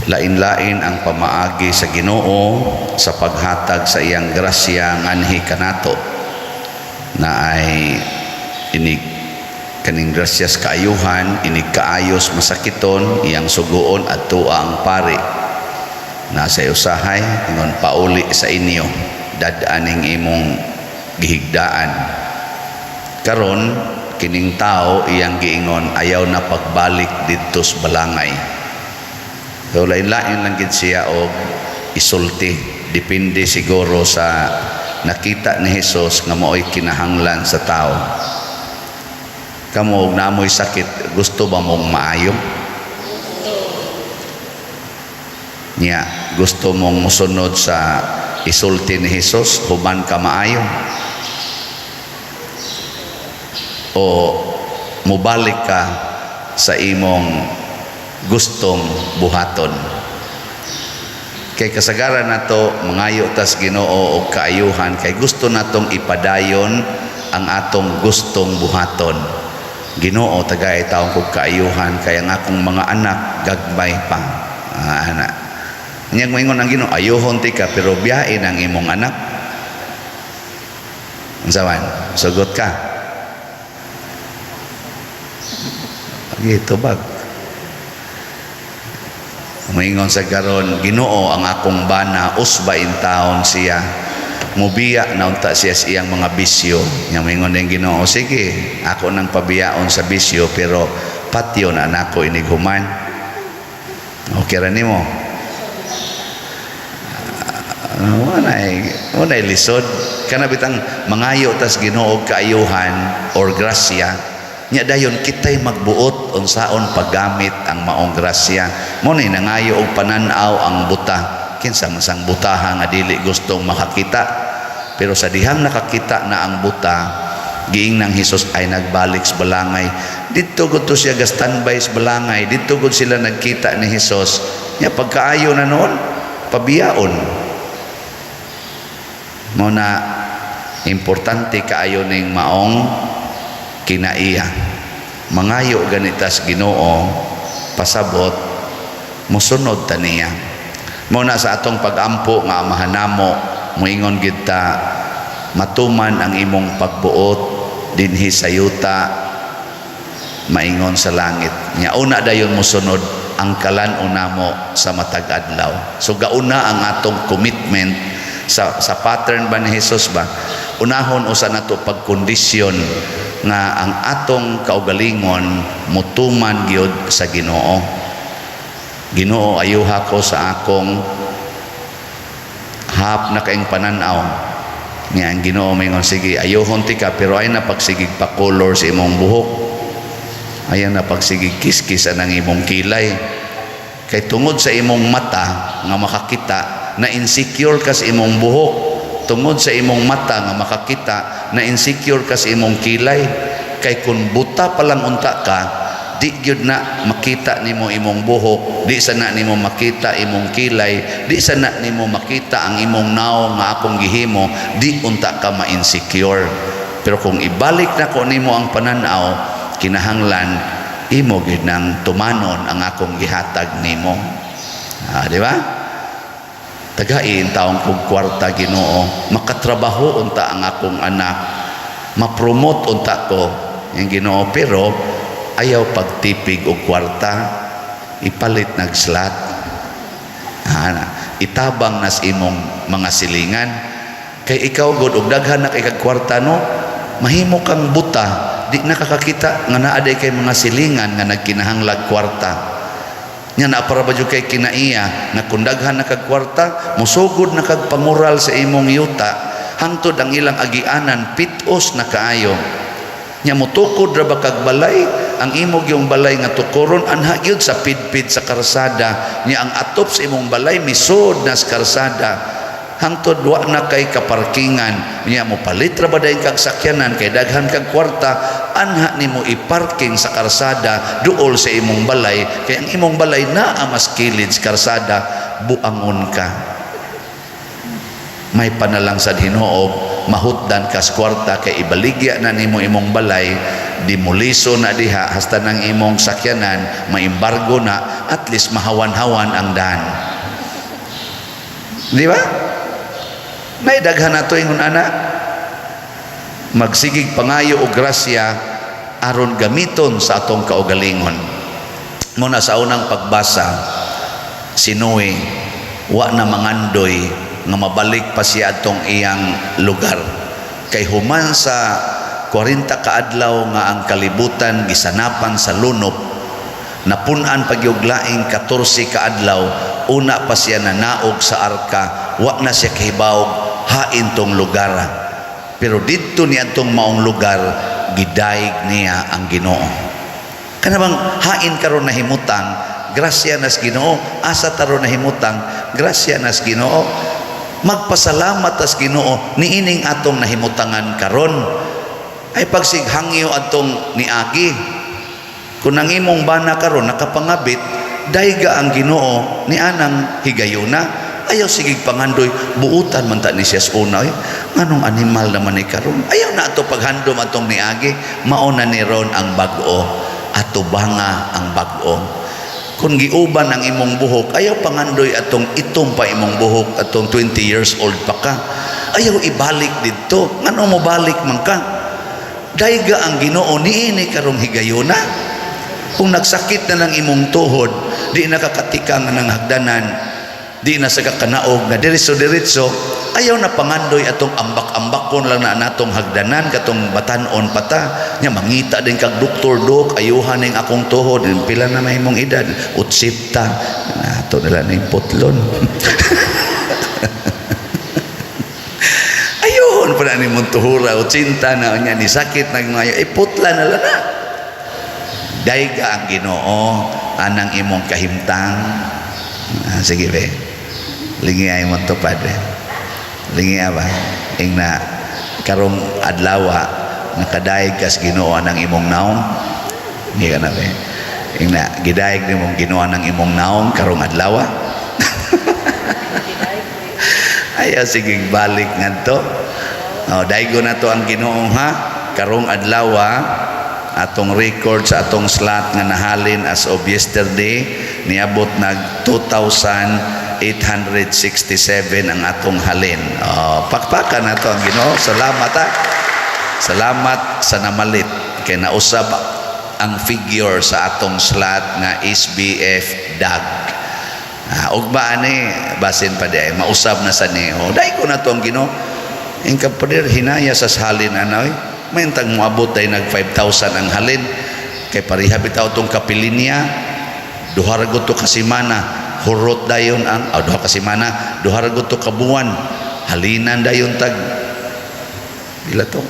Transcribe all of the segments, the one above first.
Lain-lain ang pamaagi sa Ginoo sa paghatag sa iyang grasya nganhi kanato na ay inig kaning grasyas kaayuhan, inig kaayos masakiton, iyang suguon adto ang pari nasa usahay ingon, "Pauli sa inyo, dad-aning imong gihigdaan." Karon kining tao, iyang giingon, "Ayaw na pagbalik didto sa balangay." So lain-lain lang gid siya og isulti, depende siguro sa nakita ni Jesus nga mao'y kinahanglan sa tao. Kamo, og naamoy sakit, gusto ba mong maayo? Nya gusto mong musunod sa isulti ni Jesus human ka maayo, o mubalik ka sa imong gustong buhaton? Kay kasagaran nato, mangayo tas Ginoo og kaayuhan kay gusto natong ipadayon ang atong gustong buhaton. "Ginoo, tagay taong kog kaayuhan kay ang akong mga anak gagmay pa." Ah, ana nya, moingon ang Ginoo, "Ayuhon tika, pero biyain ang imong anak." Unsa man sugot ka gitu bag? Moingon sa karon, "Ginoo, ang akong bana usba in taon siya, mubiya na unta siya sa iyang mga bisyo." Nya moingon din Ginoo, "Sige, ako nang pabiyaon sa bisyo, pero patyo na nako inig human." Okay ra nimo? Wala lisod kana bitang mangayo tas Ginoo og kaayuhan or grasya. Nya dayon kitay magbuot unsaon paggamit ang maong grasya. Mo ni nangayo og panan-aw ang buta. Kinsa man sang butaha nga dili gustong makakita? Pero sa dihang nakakita na ang buta, giing nang Hesus ay nagbalik sa balangay. Didto gud to siya ga standby sa balangay. Didto gud sila nagkita ni Hesus. Nya pagkaayo na noon, pabiyaon mo na. Importante kaayo ning maong kinaiya. Mangayo ganitas Ginoo, pasabot musunod ta niya. Mo na sa atong pagampo nga Amahan namo, moingon gid ta, "Matuman ang imong pagbuot dinhi sa yuta maingon sa langit." Nya una dayon mosunod ang kalan-on namo sa matag adlaw. So gauna ang atong commitment sa pattern ba ni Jesus ba. Unahon usa nato pagkondisyon nga ang atong kaugalingon mutuman gyud sa Ginoo. "Ginoo, ayuha ko sa akong hap na kaing pananaw." Nga ang Ginoo maingon, "Sige, ayuhon tika, pero ay na pagsigig pa color sa imong buhok, ayaw na pagsigig kiskis ang imong kilay, kay tungod sa imong mata nga makakita na insecure ka sa imong buhok, tungod sa imong mata nga makakita na insecure ka sa imong kilay. Kay kung buta pa lang unta ka, di gyud na makita nimo imong buhok, di sana nimo makita imong kilay, di sana nimo makita ang imong naong nga akong gihimo, di unta ka ma-insecure. Pero kung ibalik nako nimo ang pananaw, kinahanglan imo gyud nang tumanon ang akong gihatag nimo." Ah, di ba? "Tagain taong kog kwarta, Ginoo, makatrabaho unta ang akong anak, ma-promote unta ko." Yung Ginoo, "Pero ayaw pagtipig og kwarta, ipalit nag slot. Ah, itabang nas imong mga silingan, kay ikaw gud og daghan na kay kag kwarta, no, mahimo kang buta, di nakakakita nga naa day kay mga silingan nga nagkinahanglag kwarta." Nya naa para ba jud kay kinaiya nga kung daghan na kag kwarta, musugod na kag pangural sa imong yuta, hangtod ang ilang agianan pitos na kaayo. Nya mutukod ra ba kag balay, ang imo gyung balay nga tukoron anha gyud sa pidpid sa karsada. Nya ang atop sa imong balay misud na sa karsada, hangtod wa na kay kaparkingan. Nya mo palit ra ba dayon kag sakyanan kay daghan kag kwarta, anha nimo iparking sa karsada duol sa imong balay, kay ang imong balay naa mas kilid sa karsada. Buangon ka." May panalang sa hinuob, mahutdan kas kwarta kay ibaligya na nimo imong balay. Demoliso na diha hasta ng imong sakyanan maimbargo na, at least mahawan-hawan ang daan, di ba? Naidaghan na to ingon ana, magsigig pangayo og grasya aron gamiton sa atong kaugalingon. Muna sa unang pagbasa, si Noe wa na mangandoy nga mabalik pa siya atong iyang lugar, kay human sa 40 kaadlaw nga ang kalibutan gisanapan sa lunop, napun-an pagyug laing 14 kaadlaw, una pa siya nanaog sa arka. Wa na siya kahibawog hain tong lugar, pero didto niya atong maong lugar gidayeg niya ang Ginoo. Kana bang hain karon nahimutang, grasya nas Ginoo. Asa taron nahimutang, grasya nas Ginoo. Magpasalamat tas Ginoo niining atong nahimutangan karon, ay pagsighangyo atong niagi. Kung ang imong bana karon nakapangabit, dayga ang Ginoo ni anang higayuna. Ayaw sigig pangandoy, buutan man ta ni siya sa una, eh. Anong animal naman ni karon? Ayaw na ato paghandom atong niagi. Mao na ni ron ang bag-o, ato banga ang bag-o. Kung giuban ang imong buhok, ayaw pangandoy atong itom pa imong buhok atong 20 years old pa ka. Ayaw ibalik didto. Ngano mo balik man ka? Dayga ang Ginoo niini karong higayuna. Kung nagsakit na lang imong tuhod, di nakakatikang ng hagdanan, di na sa kakanaog na diretso-diretso, ayaw na pangandoy atong ambak-ambakon lang na natong hagdanan katong batanon pata nya. Mangita din kag doktor, "Dok, ayuhan ning akong tuhod." "Pila na may imong edad?" "Utsita na ato nila ning putlon." Ayun pa na ni mong tuhura, 80 na nya ni sakit nag mga iputla na lang na. Dayga ang Ginoo anang imong kahimtang. Ah, sige be, lingi ay mo tupad be. Lingi ba ingna karong adlawa nakadayeg kas Ginoo anang imong naong? Hindi ka na be. Ingna gidayeg nimong Ginoo anang imong naong karong adlawa. Ayaw sige balik ngadto. Oh, daygo na to ang Ginoo ha. Karong adlawa atong record sa atong slot nga nahalin as of yesterday, niabot nag 2,867 ang atong halin. Oh, pakpakan na to ang Ginoo. Salamat ha. Salamat sa namalit kay nausab ang figure sa atong slot nga SBF DAG. Ah, ugma ani basin pa di ay mausab na sa niho. Daygo na to ang Ginoo. Ing kapader hinaya sa halin anoy. Mayntag moabot ay nag 5,000 ang halin kay pareha bitaw tong kapilinya, duha ra gud to ka semana, hurot dayon ang oh, duha ka semana, duha ra gud to ka buwan, halinan dayon tag pila to,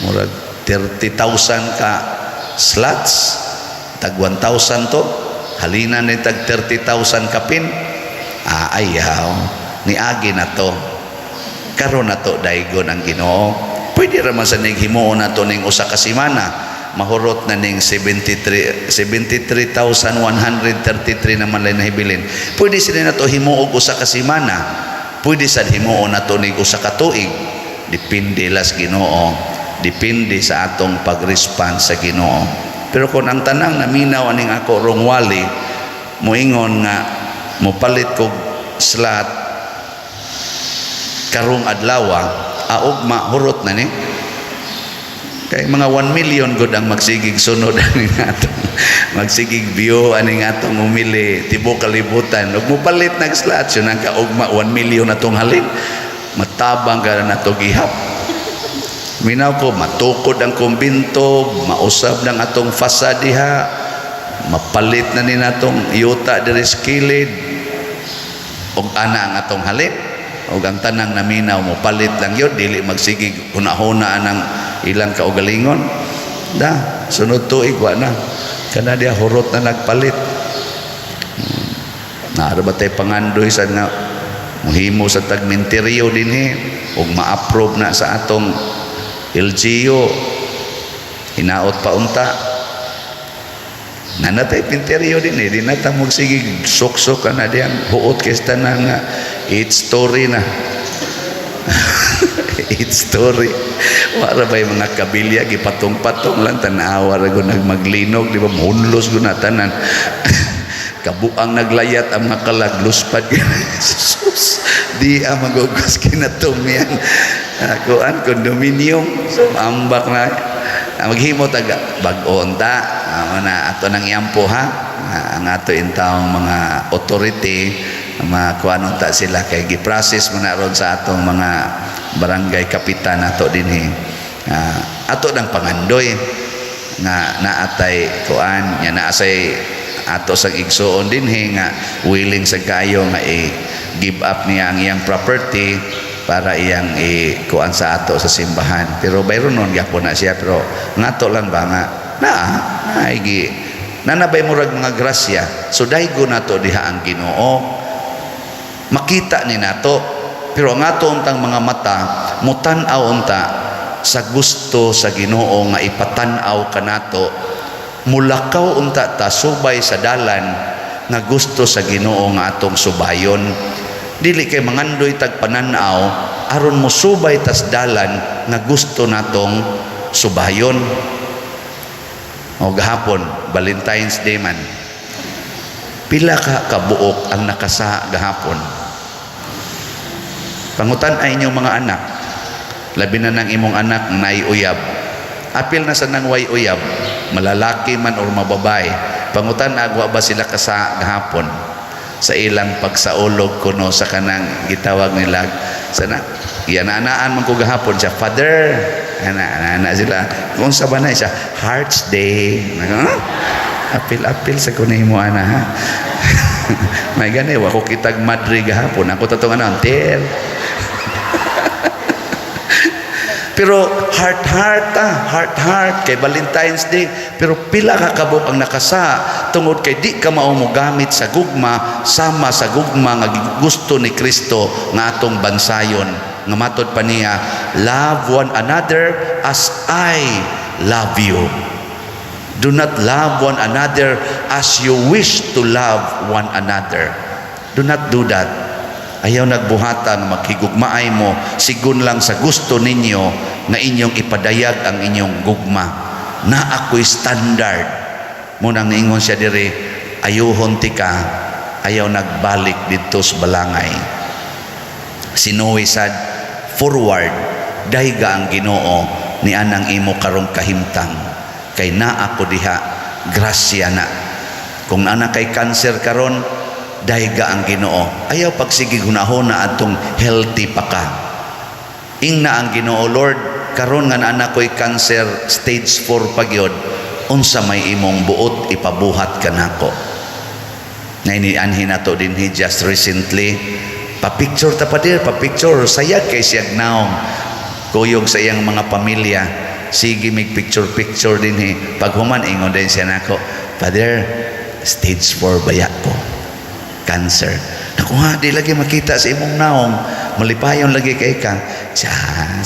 murag 30,000 ka slots, tag 1,000 to, halinan ni tag 30,000 kapin. Ah, ayaw niagi na to. Karon na to daygon ang Ginoo. Pwede ra man sa ning himuon na to ning usa ka semana, mahurot na ning 73 73,133 naman lang nahibilin. Pwede sila na to himuog usa ka semana, pwede sad himuon na to ning usa ka tuig. Depende las Ginoo, depende sa atong pag-response sa Ginoo. Pero kung ang tanang naminaw aning ako rong wali, moingon nga mopalit kog slot karong adlaw, augma hurot na ni, kay mga 1 million gud ang magsigig sunod aning atong magsigig view aning atong umili tibuok kalibutan. Ug mopalit nag slot yun ang kaugma 1 million atong halin, matabang ka na nato gihap. Minaw ko, matukod ang kumbinto, mausab ng atong fasad diha, mapalit na ni natong yuta diri sa kilid, ug ana ang atong halin, ug ang tanang naminaw mo palit lang yun, dili magsigig huna-huna anang ilang kaugalingon da, sunod tuig wa na kana diha, hurot na nagpalit. Naara ba tay pangandoy sa nga muhimo sa tagminteryo dinhi ug ma-approve na sa atong LGU, hinaot pa unta nanatay pinteryo din eh, di na ta magsigig suksok ka na diyang huot kay tanan nga 8 story na. Eight story. Wala ba yung mga kabilya, gipatong-patong lang, tanawa ra gud nagmaglinog, di ba? Mahunlos gud na tanan. Kabuang naglayat ang mga kalag, luspad. Sus, di ang magugos kinatumyan. Kuan, condominium. So, ambak na. Ah, maghimo taga bag-o unta. Ah, na ato nang iampo ha. Ah, ang ato intawong mga authority, mga kuan unta sila kay gi-process mo na ron sa atong mga barangay kapitan nato dinhi. Ah, ato nang pangandoy nga naatay kuan nya naasay ato sang igsuon dinhi nga willing sa kayo nga i-give up niya ang iyang property para iyang i-kuan sa ato sa simbahan, pero bayro nun gyapon na siya, pero ngato lang ba nga naa naigi nanabay murag mga grasya. So daygo nato diha ang Ginoo, makita ni nato, pero ang ato untang mga mata mutan-aw unta sa gusto sa Ginoo nga ipatan-aw kanato. Mulakaw unta ta subay sa dalan nga gusto sa Ginoo nga atong subayon. Dili kay mangandoy tag panan-aw aron mosubay tas dalan nga gusto natong subayon. O gahapon Valentine's Day man, pila ka kabuok ang nakasa gahapon? Pangutan ay inyong mga anak, labi na ng imong anak nga naay uyab, apil na sa nang way uyab, malalaki man or mababay. Pangutan agwa ba sila kasa gahapon sa ilang pagsaulog kuno sa kanang gitawag nila sana iyananaan man ko gahapon siya, "Father," ana ana sila, kung sa ba na siya Hearts Day. Huh? Apil-apil sa kunay mo ana ha. May gani wa ko kitag madre gahapon ako tatong ano ter. Pero heart heart ah, heart heart kay Valentine's Day. Pero pila ka kabuk ang nakasa tungod kay di ka mao mogamit sa gugma sama sa gugma nga gusto ni Kristo nga atong bansayon. Nga matod pa niya, "Love one another as I love you. Do not love one another as you wish to love one another." Do not do that. Ayaw nagbuhatan maghigugmaay mo sigun lang sa gusto ninyo nga inyong ipadayag ang inyong gugma. Na ako'y standard. Munang niingon siya diri, ayuhon ti ka, ayaw nagbalik didto sa balangay. Si Noe sad forward, dayga ang Ginoo ni anang imo karong kahimtang kay naa ako diha, grasya na. Kung ana kay cancer karon, dayga ang Ginoo. Ayaw pagsige hunahuna atong healthy pa ka. Ingna ang Ginoo, "Lord, karon nga naa ko'y cancer stage 4 pa gyud, unsa may imong buot ipabuhat kanako?" Na inianhin nato dinhi just recently, pa-picture ta pa dir, pa-picture, sayag kay siyag naong kuyog sa iyang mga pamilya. Sige mig picture picture dinhi. Pag human, ingon din siya nako, "Father, stage 4 baya ko cancer." Naku ha, di lagi makita sa imong naong, malipayon lagi kay ka siya.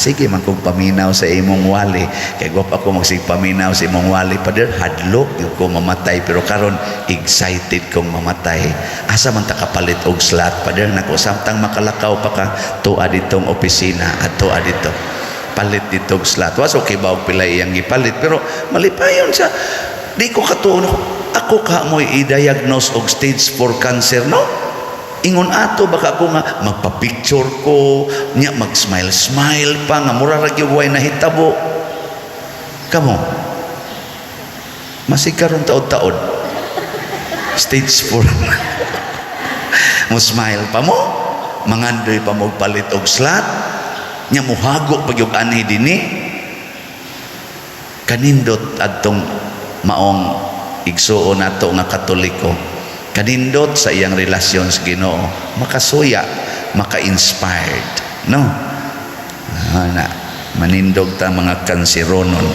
Sige man kong paminaw sa imong wali kay gwap ako magsig paminaw sa imong wali, Father. Hadlok gyud ko mamatay, pero karon excited kong mamatay. Asa man ta kapalit og slot, Father? Nako, samtang makalakaw pa ka, tuwa ditong opisina at tuwa dito, palit dito og slot. Was okay ba og pila iyang gipalit, pero malipayon siya. Di ko katuon ako ka mo i-diagnose og stage 4 cancer, no? Ingon ato baka ako nga magpa-picture ko nya, mag-smile smile pa nga mura ra gyud way nahitabo. Kamo masig karon taod-taod stage 4, mo smile pa mo, mangandoy pa mo palit og slot nya, muhago pa gyud anhi dinhi. Kanindot adtong maong igsuon nato nga Katoliko, kanindot sa iyang relasyon sa Ginoo, makasuya, maka-inspired, no? Ah, na manindog ta mga kanseronon.